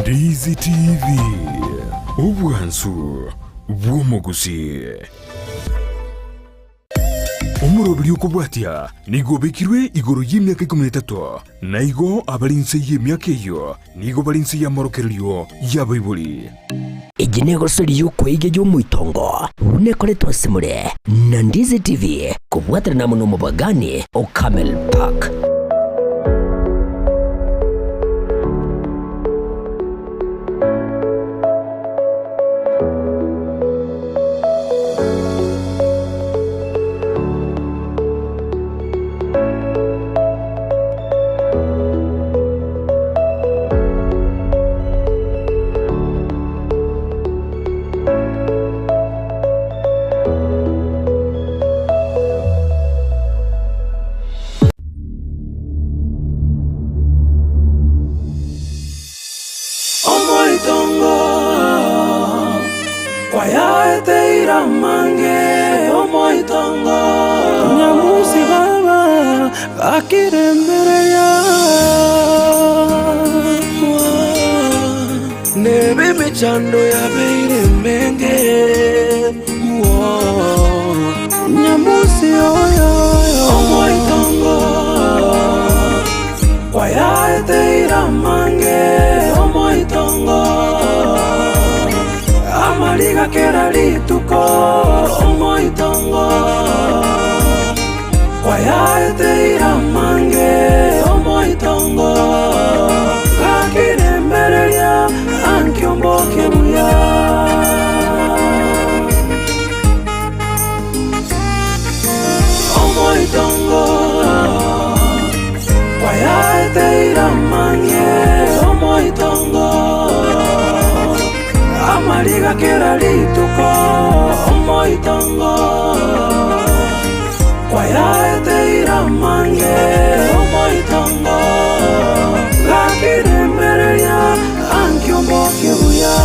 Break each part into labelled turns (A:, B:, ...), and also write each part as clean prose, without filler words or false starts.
A: Ndizi TV, obwansu bw'omogusii. Omoroberi okobwatia nigo obekirwe igoro y'emiaka ikomi na etato, na igo abare inse y'emiaka eyio nigo bare inse y'amorokererio y'abaibori.
B: Eye negosori y'okweiga y'omoitongo buna ekoretwe ase more na Ndizi TV kobwaterana amo nomobagani o Camel Park.
C: Omoitongo kwayaeteire amange, omoitongo. Nyamusi baba gakirembereria, Nebe emechando yabeire emenge, Nyamusi oyo, omoitongo. Kwayaeteire amange omoitongo, amariga kera rituko omoitongo. Kwayaeteire amange omoitongo, gakirembereria ankio mboke buya. Omoitongo kwayaeteire amange omoitongo amariga kera rituko omoitongo kwayaeteire amange omoitongo gakiremereria ankio mboke buya.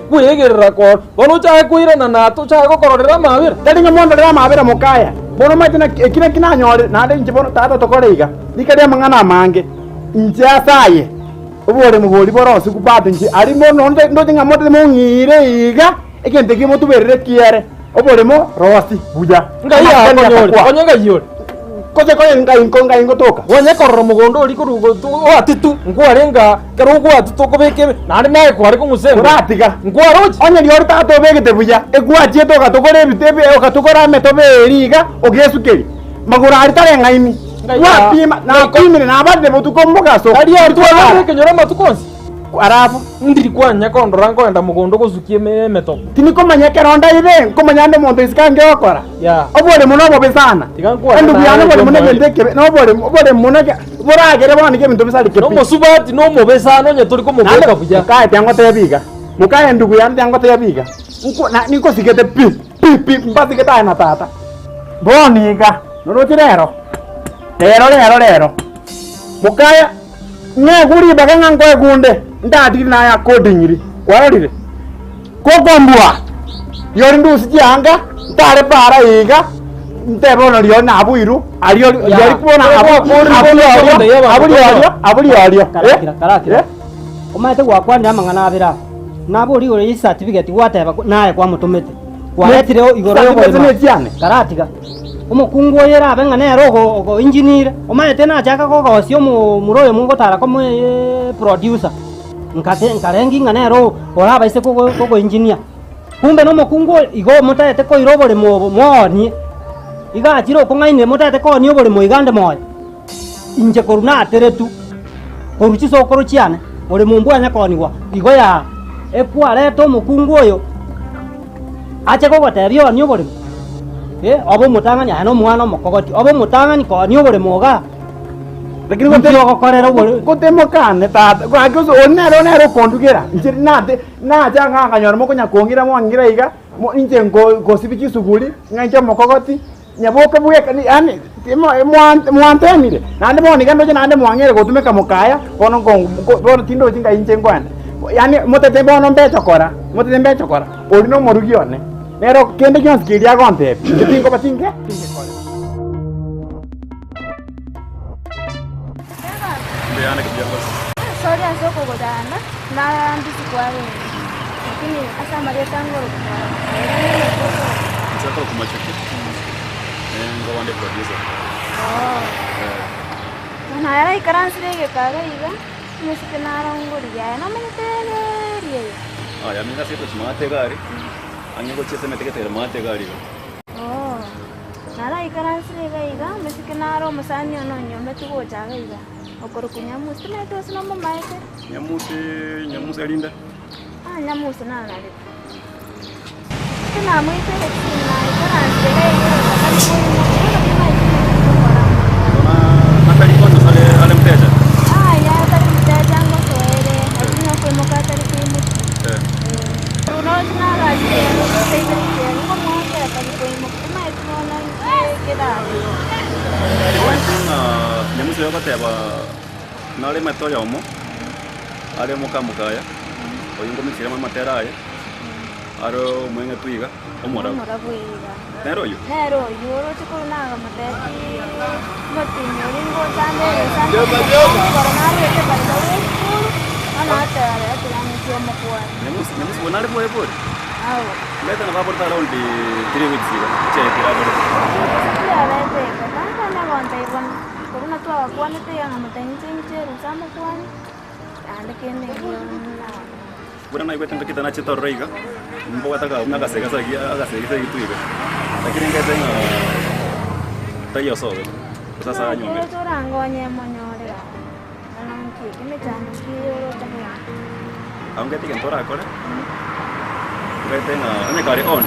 D: Kwegerera kore, bono ochake koirana na tochake gokororera amabera.
E: Tari ng'a mondorere amabera mokaya, bono omanyete naki eki naki nanyore, naende inche bono tata tokore iga, rika ri'amang'ana amange, inche ase aye, oboremo boria bore osiku bado inche aria bono nde ndoche ng'a mote mong'ire iga, egento ekio motuberere kiere, oboremo rosi buya.
D: Ngai
E: Amasikani
D: akonyore,
E: akakwa.
D: konye ngai ore.
E: Gose konye ngai nko ngai ngotoka.
D: Onye korora omogondo oria korwa oatitu, nkwarenge aa, ekero ogwatete okobeka ebe, naende naye kware kong'usa engoro.
E: Oratiga.
D: Nkwaroche.
E: Onye riori tata obegete buya, egwachiete ogatogora ebite ebi ogatogora emetobe eria iga, ogesukeria. Magoro aria tareng'aini.
D: Ngai
E: Gwapima, napimire, nabarire botuko mogaso.
D: Aria twabwate ekenyoro amatuko onsi.
E: Alafu.
D: Ndiri kwanya kondora nkoenda mogondo gosukia emetobo.
E: Tinikomanya ekero ndaire, nkomanya ande omonto isiko ange gokora.
D: Yeah.
E: Oboremo nobobe sana.
D: Tiga nkwane
E: Endugu
D: naye
E: yane oboremo
D: omoerio.
E: negento ekebe, noboremo, oboremo neke, boragere bono nigo ebinto bisareke pi.
D: Nomosubati nomobe sana onye tori komobeka buya.
E: Mokaye tiangotebia iga, mokaye endugu yane tiangotebia iga, nko na ninkosigete pi, pi pi mbasigete aye na tata. Bono iga, noroche rero, rero rero rero, mokaye Ng'egwe ribaga ng'a nkoegunde, ndatigire naye akoding'iri. Kwarorire? Kokombua, riori ndusie chianga, ntare para iga, ntebe bono riori nabuirwe, aria ori
D: Ya.
E: riori bono abu
D: Kore
E: abu
D: gwakora
E: riorio, abu riorio, abu riorio.
F: Karakira, karakira.
E: Eh?
F: Omanyete gwakwanire amang'ana abere aya. Nabori igoro ye certificate gwateba naye kwamotomete. Kwaretire igoro
E: Certificate
F: y'oborema.
E: nechiane.
F: Karatiga. Omokungu oyo erabe ng'a nere ogo ogo engineer, omanyete nachaka kogosia omomura oyo mogotara komo producer, nkate nkarengi ng'a nere oo orabaise kogo kogo engineer. Kumbe na omokungu oyo igo motaete koira oboremo obo moonie, iga achire okong'ainire motaete koonia oboremo iga ande moyo. Inche korwa nateretwe korwa chisokoro chiane, boremo mbwanya koonigwa, igo yaa ekwareta omokungu oyo. Ache kogotebia oonie oboremo, eh, obe omotang'ani aye nomwana omokogoti, obe omotang'ani koonia oboremo igaa.
E: Lakini
F: Inki
E: gote
F: ogokorera obore
E: gotemokane tata, gaki ose oria nere nere okondugera, inche nate nacha ng'a nkanyora mokonya kong'ira mwang'ira iga, mo inche nko nkosibia chisuguri, ng'a inche omokogoti, nyaboke bweka ni yaani timo mwa mwantemire, naende bono iga ndoche naende mwang'eire gotumeka mokaya, bono nko nko bono tindochi ngai inche nkoenda. Yaani motete bono mbe chokora, motete mbe chokora. Oria nomorugi one, nere kende gionsi keria agontebia, inche tinkoba tinge tingekore.
G: Sorry ase okogotana, narambisi kwarenge, lakini ase amarieta ngoroka
H: Inche nkorokwa Machoki, nkoba nde producer.
G: Bono aye araikaransire egeka iga iga, omosike narongoririe aye nomanyete eria eye?
H: Aya menya ase gochia maate egari, ang'e gochia ase emete gete ere maate egari iga.
G: Oo, naraikaransire iga iga, omosike naro omosani one onyometi gocha iga iga, okorokwa Nyamusi, timanyeti gose nomomaete?
H: Nyamusi, Nyamusi erinde?
G: Ah, Nyamusi nanarete. Eke namoitera esimi naikaransire iga iga, atari koimoka, bono timanyeti naki ngokora.
H: Igo na atari conscious are are mteja?
G: Yaya tari mteja ngosoere, lakini okoimoka atari koimoka.
H: Eh. Omanyete ng'a nyamusi oyo ogoteba nare omanyete oyomo, are omokamokaya, oyio nkominchire amo amatera aye, are omweng'etu iga, omorabu. Nere oyio? Nyamusi nyamusi bono are bwoye bori? Omanyete nabo aborete around 3 weeks iga, chiaetire aborete. Buna naigwete ngaki nachete ororo iga, mbwate aka buna agasegi ase agasegi ase iga, lakini nkaete ng'a taiyo sobe, gose ase anyomire. Abwo nkaete egento orakore, nkaete ng'a onye kare on,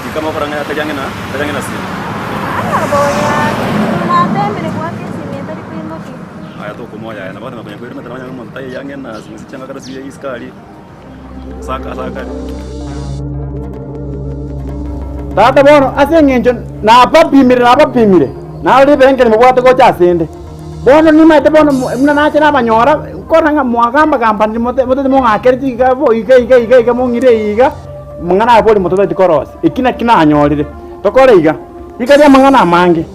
H: rika amagoro ang'e atari ang'e na atari ang'e na simi. Aya tokomoya aya, nabo ogoteba konya koiromete nonye omonto taiyo ang'e na simi ase chianga kare ase isiko aria, ase aka ase akare.
E: Tata bono, ase engencho nabapimire, nabapimire, narorire ebirengererio mobwate gocha asende. Bono nimaete bono buna nacha nabanyora, nkorora ng'a mwagamba-gambanire mote motete mong'akere chiga bo iga iga iga iga mong'ire iga, amang'ana aya bori mototaeti korosia. Eki naki nanyorire, tokore iga, rika ri'amang'ana amange,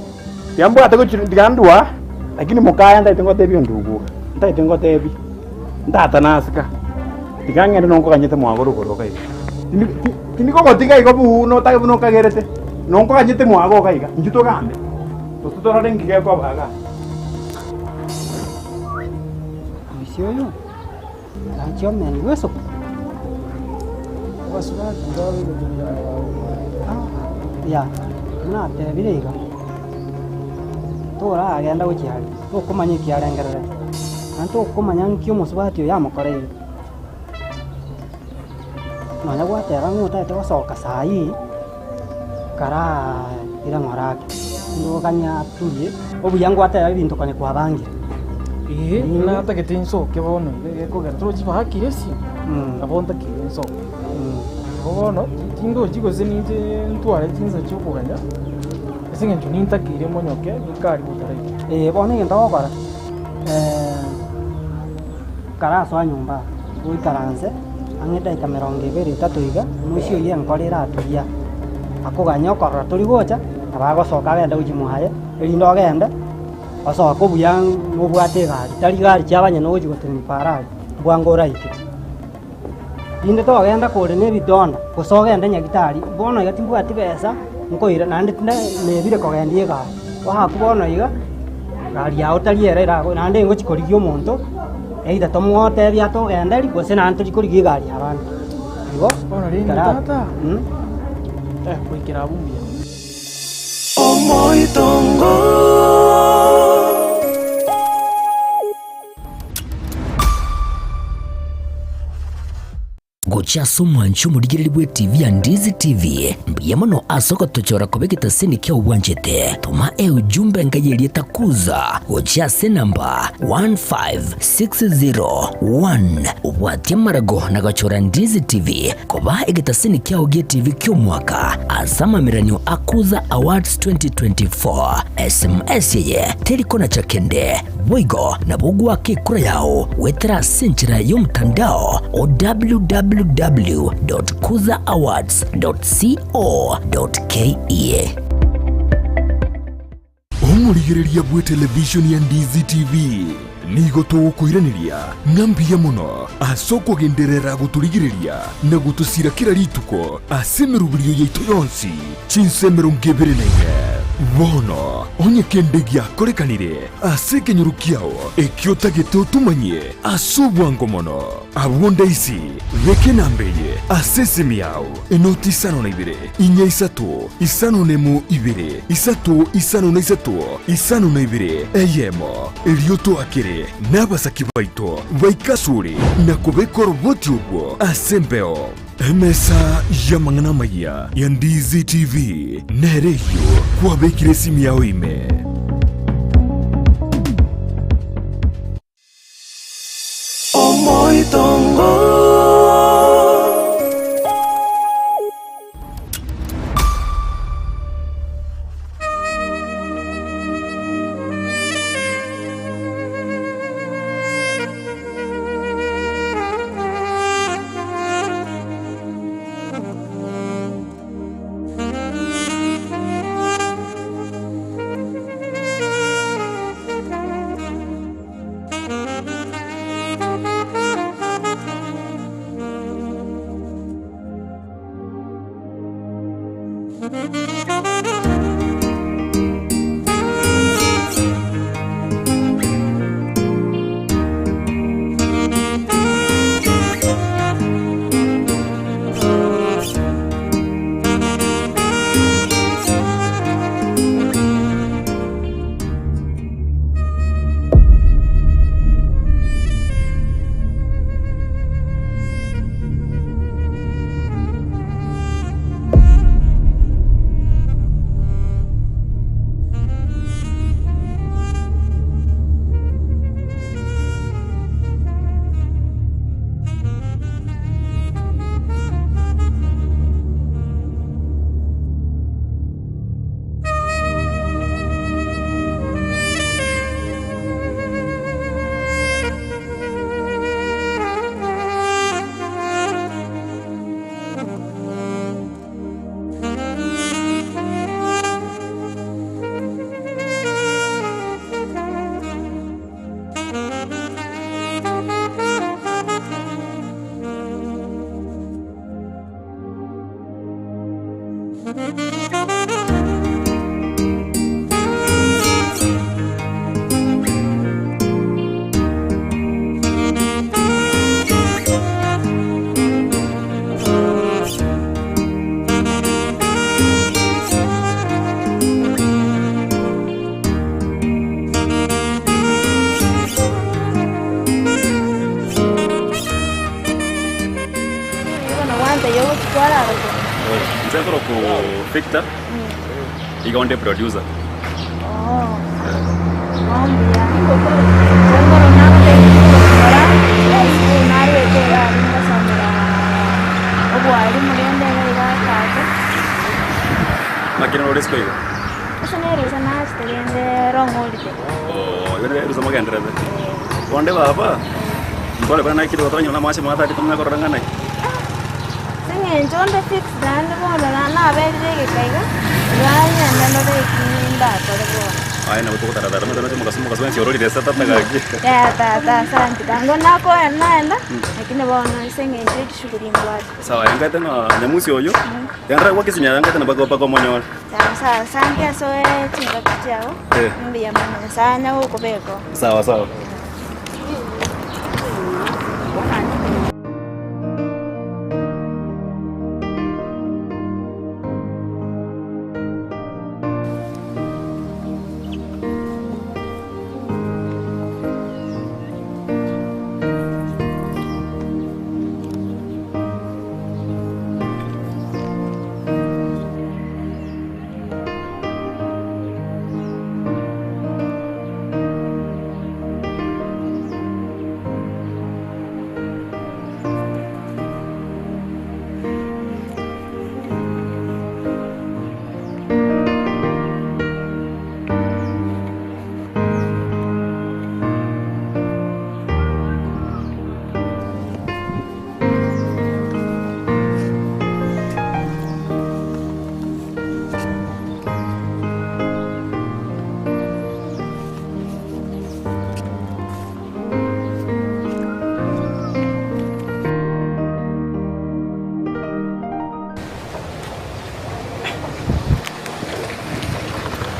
E: tiga mbwate gochia tiga ndua, lakini mokaya ntaete ngotebie ondugu iga, ntaete ngotebie, ntata nasika, tiga ng'ende nonkoganyete mwago rogoro iga iga. Tindi ti tindikogotiga igo buna otage buna okagerete, nonkoganyete mwago iga iga, inchuo togambe. Gose torore nki gekoba igaa.
F: Omoisia oyo nachia omeni bw'esoko. Ya, buna natebire iga, toragenda gochia aria, tokomanya ekiarengererete, naende tokomanya nki omosubati oyo amokoreire. Nonya gwateba ng'a otagete gosoka saii, karaa ira ng'ora ake, ndoganye aturie, obuya ngwateba ebinto konya kwabangire.
D: Ee, natagete nsoke bono iga gekogera torochi baakire esimi, nabo ntakeire nsoke. Igo bono, tindochi gose ninche ntware chinsa chiokoganya, ase eng'encho nintakeire monyoke nikari gotaraika.
F: Ee, bono egento ogokora, karasoa nyomba goikaranse ang'e edaika emerongo ebere etato iga, omoisia oyio enkoro eraturia, akoganye okorora tori gocha, nabo agosoka agende gochia mwaye, erinde ogende osoke obuya nobwate egari, tari gari chia abanyene ogochia gotenenia para aria, bwango oraike. Rinde togenda kore na ebidonda, gose ogende nyagitari, bono iga timbwati besa, nkoira naende tinde nebire kogendia egari. Oakwe bono iga, egari yago tari ere erago naende ngochi korigia omonto, either tomotebie atogenderie gose naende tochie korigia egari ya abande. Igo,
D: Bono rende
F: ekero
D: tata, eh, goikera abwo mbuya.
C: Omoitongo.
B: Gochia ase omwanchi omorigereria bw'etivi ya Ndizi TV, mbuya mono ase ogotochora koba egetaseni kiao bwanchete. Toma eujumbe enka y'erieta Kuza gochia ase enamba 15601 obwatie amarago na gochora Ndizi TV koba egetaseni kiao gi'etivi ki'omwaka ase amameranio a Kuza Awards 2024. SMS eye teri konacha kende. Boigo nabo goaka ekura yao goetera ase enchera y'omotandao o www.kuzaawards.co.ke.
A: Omorigereria bw'etelevishoni ya Ndizi TV nigo togokoiraneria ng'a mbuya mono ase okogenderera gotorigereria na gotosira kera rituko ase emeroberio yaito yonsi chinsa 24. Bono onye kende giakorekanire ase ekenyoro kiao ekio otagete otomanyie ase obwango mono, abwo ndaisi, beka enamba eye ase esimi yao, enoti isano na ibere, inya isato, isano na emo ibere, isato isano na isato, isano na ibere, eyemo, erio toakere nabasaki baito baike asore na kobeka oroboti orwo ase embeo. Emesa y'amang'ana amayia ya Ndizi TV nere eyio kwabekire esimi yao ime.
C: Omoitongo.
H: Victor, iga onde producer.
G: Oo, bono mbuya. Inche nkoro nagotebirie gokora esukuru narwete iga aria ngosomera obwalimu rende iga iga tata.
H: Naki rende ore isiko iga?
G: Ase nerusa nachete rende long holiday.
H: Oo, igo nerusa mogendererete. Bonde baba, mpore buna naki tokonyora amache mwatari tomanye korora ng'a naki.
G: Ase eng'encho onde fixed naende bono naberire egeka iga, iga ng'ende ndore eki ndakore bono.
H: Aye nabo togotaratara omanyete noche mogaso mogaso bwensi ororire ase tata gaki.
G: Yaya tata asanti, tango nakoenda naenda, lakini bono ase eng'encho ye chishughuli mbwate.
H: Sawa engete ng'a nyamusi oyo, genderera goaka esimi yaye engete nabo mpaka omonyore.
G: Sawa sawa, asanti ase chingaki chiago,
H: Eh.
G: mbuya mono, Nyasaye anya gokobeka oo.
H: Sawa sawa.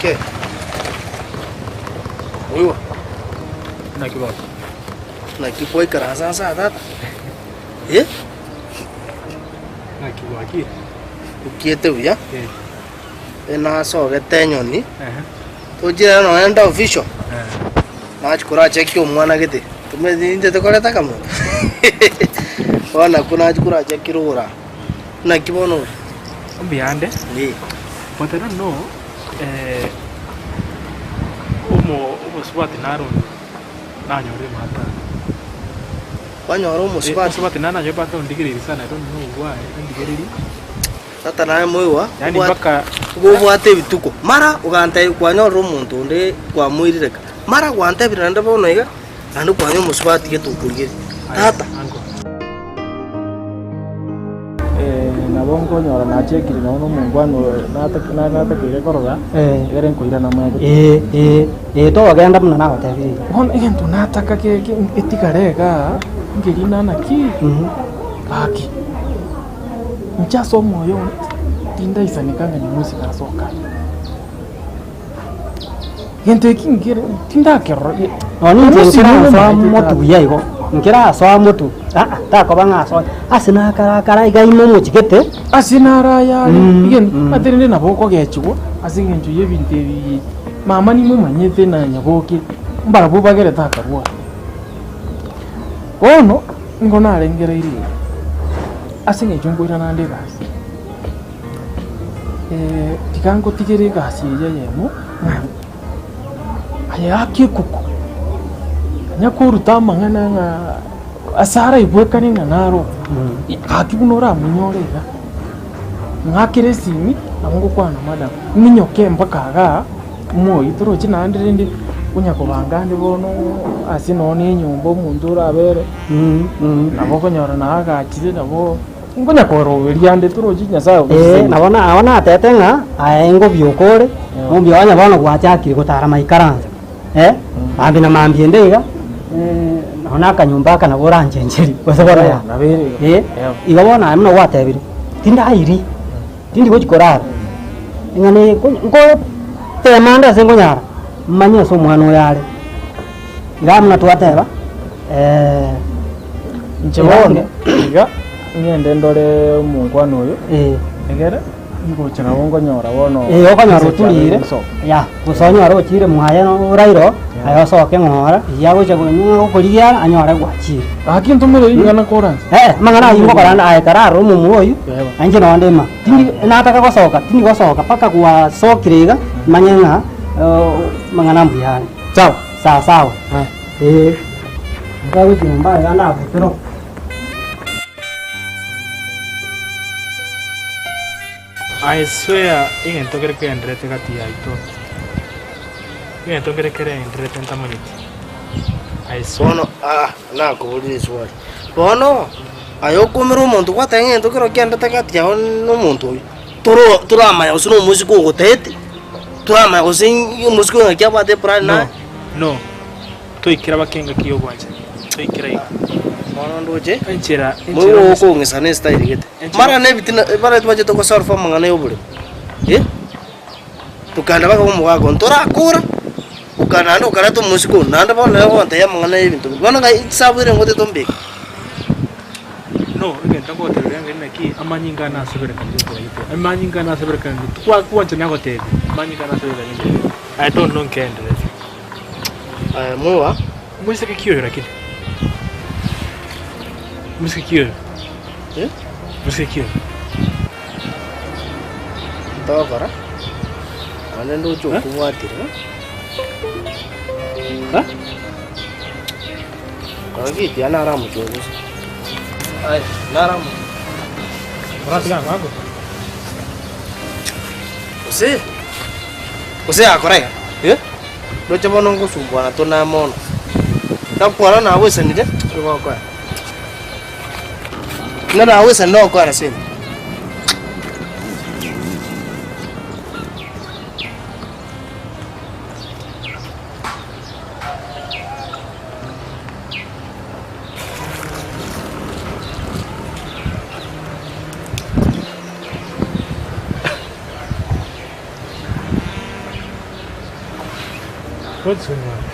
I: Ke. Oiwa.
D: Naki bono?
I: Naki gwaikaransa ase aa tata? Eh?
D: Naki gwakire?
I: Okiete buya?
D: Eh.
I: Enasogete enyoni,
D: Ehe.
I: tochire nonya nde official,
D: Eh.
I: nachia korachekia omwana gete, tomanyeti inche tokoreta akamonto bono nakwo nachia korachekia rogoro aa. Naki bono ore?
D: Mbuyande.
I: Eh.
D: But I don't know, eh, omo omosubati naro nanyorire mahatari.
I: Kwanyora omosubati.
D: Omosubati nare nanyore mpaka ondigereiri sana I don't know why andigereiri.
I: Tata naye moigwa,
D: Yaani
I: obwate
D: mpaka
I: igo obwate ebituko, mara ogantebia kwanyorire omonto onde kwamoirire ka, mara gwantebire naende bono iga, naende kwanyora omosubati gete okorigereria. Tata.
D: Nabo nkonyora nachekire nonye na omongwana oyo natakeire korora, egere nkoirana amaene.
F: Ee, ee, ee, togogenda buna nagotebirie.
D: Bono egento nataka etigare igaa, nkerina naki, gaki, inche ase omoyo one tindaisaneka ng'a Nyamusi nasoka. Gento eki nkere tindakerora
F: Nonya inche
D: Nyamusi
F: nkerasoa
D: nigo
F: motu buya igo, nkerasoa motu, aa, takoba ng'a asoe, ase nakarakara iga ime omochigete.
D: Ase narayare,
F: Mm,
D: egento
F: mm.
D: ate rende nabo okogechigwa ase eng'encho y'ebinto ebi mama nimomanyete na nyaboke, mbarabwo bagerete akarwara. Bono, nigo narengereirie iga, ase eng'encho nkoirana ande egasi, tiga ngotigere egasi eye eyemo, ng'a aye ake ekuku, onya koruta amang'ana ng'a ase araigwekane ng'a naro, gaki buna oramonyore iga, ng'akere esimi nabo ngokwana madam, ng'inyoke mpaka igaa, moyio toroche naende rende onya kobanga ande bono ase nonye na enyomba omonto orabere, nabo okonyora naye agachire nabo. Nkonya koroberia ande toroche Nyasae
F: Ee,
D: ogosesenia.
F: nabo na- nabo natete ng'a aye ngobioka ore, mobia onye bono gwachakire gotara maikaranso, eh, mambia na mambia ende iga, nonya na akanyomba aka nabo oranchencherie, gose bono
D: Eh,
F: ya.
D: nabo ere igo.
F: Eh, igo bono aye buna gwatebire, tindairi, tindi gochi korara, ng'a ne nkotema ande ase nkonyara, manye ase omwana oyo are. Iga buna twateba,
D: Inche bono iga ng'ende ndore omonkwana oyo,
F: eh.
D: egere. Ngocha nabo nkonyora bono.
F: Ee, okonyora oturire, ya, gose onyore ochire mwaye oraire oo, aye osoke ng'ora, eyio agocha konywa gokorigia ara, anyore gwachire.
D: Gaki ntomere ring'ana koranse.
F: Eh, amang'ana ayio ngokora ande aye kararore omomura oyio, na inche nonde ima. Tindi nataka gosoka, tindi gosoka mpaka gwasokire iga, manye ng'a amang'ana mbuya are.
D: Sawa.
F: Sawa sawa. Ee. Nkagochia nyomba iga ndabutera oo.
J: I swear egento kere kegendererete gati yaito, egento kere kerendererete ntamanyeti, I swear.
I: Bono aa nakoborire eswali, bono aye okoumera omonto gwateba ng'a egento kero kiaendete gati yao na omonto oyio, toro toramanya gose na omosike ogotaete, toramanya gose omosike oyo ng'aki abwate eplan
J: No,
I: naye.
J: no, toikera baka engaki ya obwanchani, toikera igo.
I: Bono ndoche,
J: Enchera, enchera
I: moigo
J: omosike.
I: okong'isa na estyle gete.
J: Enchera.
I: Mara na ebitina, mara twachete gosolve amang'ana ya oboremo, eh, tokagenda mpaka omogaka one, torakora, oka naende okareta omosike one, naende bono nere ogontebia amang'ana ya ebinto buna. Bono ng'ai chisabu ere ngote tombeke.
J: No, egento ngogoteberia ng'a naki amanyinga ane aseberekanire enchera gete, amanyinga ane aseberekanire, tikwa kwancha nagotebia, amanyinga ane aseberekanire enchera gete. I don't know nkenderete.
I: Aye moa.
J: Moiseke ki oyo lakini? Moiseke ki oyo?
I: Eh?
J: Moiseke ki oyo?
I: Ntokora, naende ndoche
J: Eh?
I: okobwatire.
J: Eh?
I: Kora giti ya naramochungusa. Aye, naramochungusa.
J: Oratiga ango?
I: Gose, gose yakora iga, eh? Ndoche bono ngosumbuana tore mono. Nakwana nagwesanire, nigo okoera. Buna nagwesanire okoera sende.
J: What's going on?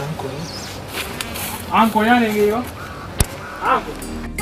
J: Uncle. Uncle, yani ngiyo. Uncle.